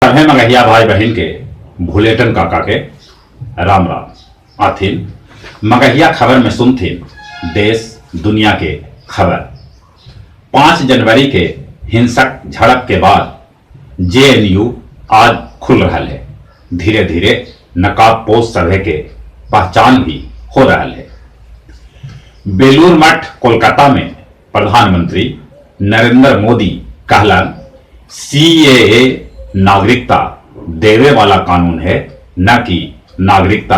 सभे मगहिया भाई बहिन के भुलेटन काका के राम राम। आथिन मगहिया खबर में सुनथिन देश दुनिया के खबर। 5 जनवरी के हिंसक झड़प के बाद जेएनयू आज खुल रहल हे। धीरे धीरे नकाबपोश सभे के पहचान भी हो रहल हे। बेलूर मठ कोलकाता में प्रधानमंत्री नरेंद्र मोदी कहलन सीएए नागरिकता देवे वाला कानून है, न कि नागरिकता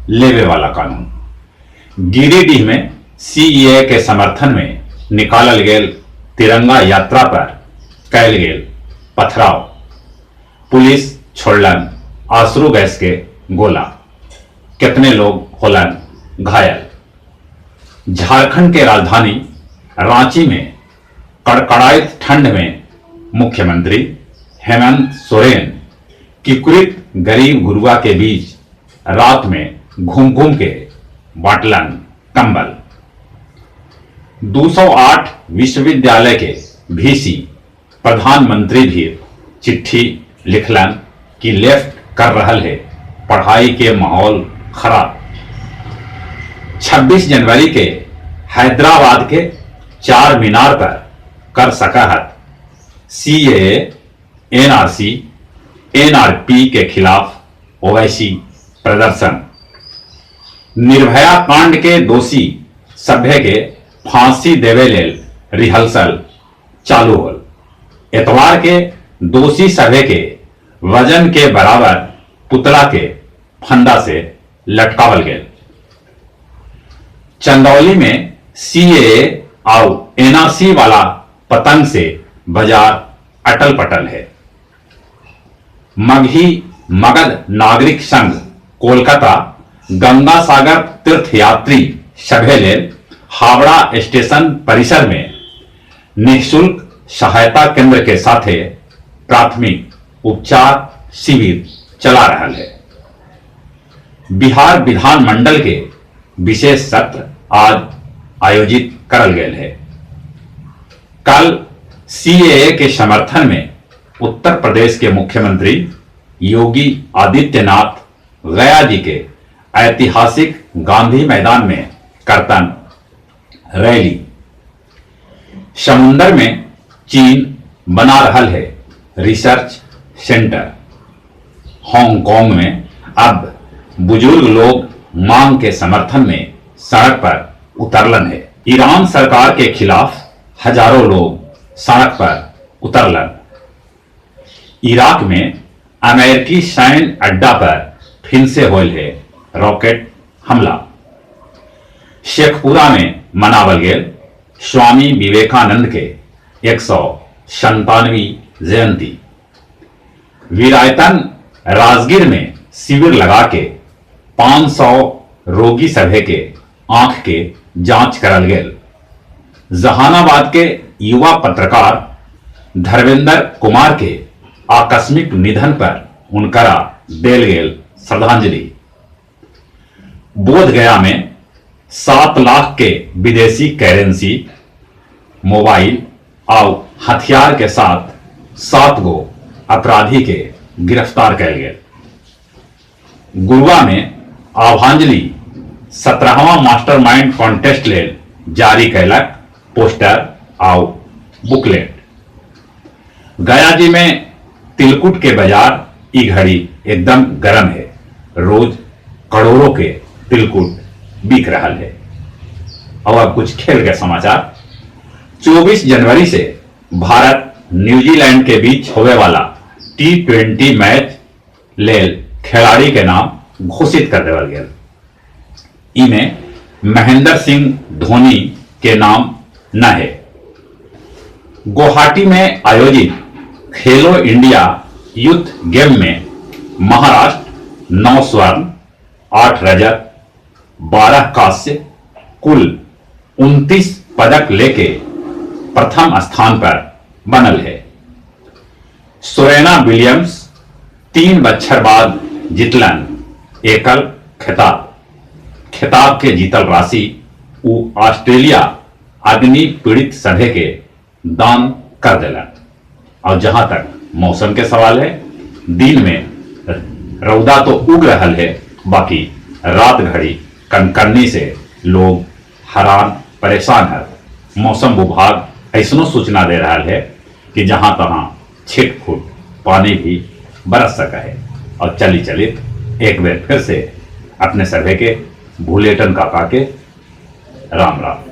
लेवे वाला कानून। गिरिडीह में सीएए के समर्थन में निकालल गेल तिरंगा यात्रा पर कैल गेल पथराव, पुलिस छोड़लन आंसू गैस के गोला, कितने लोग होलन घायल। झारखंड के राजधानी रांची में कड़कड़ाइत ठंड में मुख्यमंत्री हेमंत सोरेन किकुरित गरीब गुरुआ के बीच रात में घूम घूम के बांटलन कंबल। 208 विश्वविद्यालय के वीसी प्रधानमंत्री भी चिट्ठी लिखलन कि लेफ्ट कर रहल है पढ़ाई के माहौल खराब। 26 जनवरी के हैदराबाद के चार मीनार पर कर सका है सीएए, एनआरसी, एनआरपी के खिलाफ ओवैसी प्रदर्शन। निर्भया कांड के दोषी सभ्य के फांसी देवे लेल रिहर्सल चालू होल। एतवार के दोषी सभे के वजन के बराबर पुतला के फंदा से लटकावल गेल। चंदौली में सीएए और एनआरसी वाला पतंग से बाजार अटल पटल है। मगही मगध नागरिक संघ कोलकाता गंगा सागर तीर्थयात्री सभे लेल हावड़ा स्टेशन परिसर में निःशुल्क सहायता केंद्र के साथे प्राथमिक उपचार शिविर चला रहा है। बिहार विधानमंडल के विशेष सत्र आज आयोजित करल गेल है। कल सीएए के समर्थन में उत्तर प्रदेश के मुख्यमंत्री योगी आदित्यनाथ गया जी के ऐतिहासिक गांधी मैदान में करतन रैली। समुन्दर में चीन बना रहल है रिसर्च सेंटर। हांगकांग में अब बुजुर्ग लोग मांग के समर्थन में सड़क पर उतरलन है। ईरान सरकार के खिलाफ हजारों लोग सड़क पर उतरलन। इराक में अमेरिकी सैन्य अड्डा पर फिर से होल है रॉकेट हमला। शेखपुरा में मनावल गेल स्वामी विवेकानंद के 197वीं जयंती। वीरायतन राजगीर में शिविर लगा के 500 रोगी सभे के आंख के जांच करल गेल। जहानाबाद के युवा पत्रकार धर्मेंद्र कुमार के आकस्मिक निधन पर उनकरा देल गेल श्रद्धांजलि। बोध गया में 7 लाख के विदेशी करेंसी, मोबाइल और हथियार के साथ 7 गो अपराधी के गिरफ्तार कयल गेल। गुरुआ में आभांजलि 17वां मास्टरमाइंड कॉन्टेस्ट लेल जारी कैलक पोस्टर और बुकलेट। गया जी में तिलकुट के बाजार ई घड़ी एकदम गरम है। रोज करोड़ों के तिलकुट बिक रहा है। और अब कुछ खेल के समाचार। 24 जनवरी से भारत न्यूजीलैंड के बीच होवे वाला टी20 मैच लेल खिलाड़ी के नाम घोषित कर देवल गेल। इमे महेंद्र सिंह धोनी के नाम न है। गुवाहाटी में आयोजित खेलो इंडिया यूथ गेम में महाराष्ट्र 9 स्वर्ण, 8 रजत, 12 कांस्य, कुल 29 पदक लेके प्रथम स्थान पर बनल है। सुरेना विलियम्स 3 बच्छर बाद जीतलन एकल खिताब। खिताब के जीतल राशि उ ऑस्ट्रेलिया अग्नि पीड़ित सभे के दान कर दिलन। और जहां तक मौसम के सवाल है, दिन में रौदा तो उग रहल है, बाकी रात घड़ी कनकन्नी से लोग हैरान परेशान है। मौसम विभाग ऐसनो सूचना दे रहा है कि जहां तहां छिट फुट पानी भी बरस सका है। और चली चली एक बार फिर से अपने सभे के भूलेटन काका के राम राम।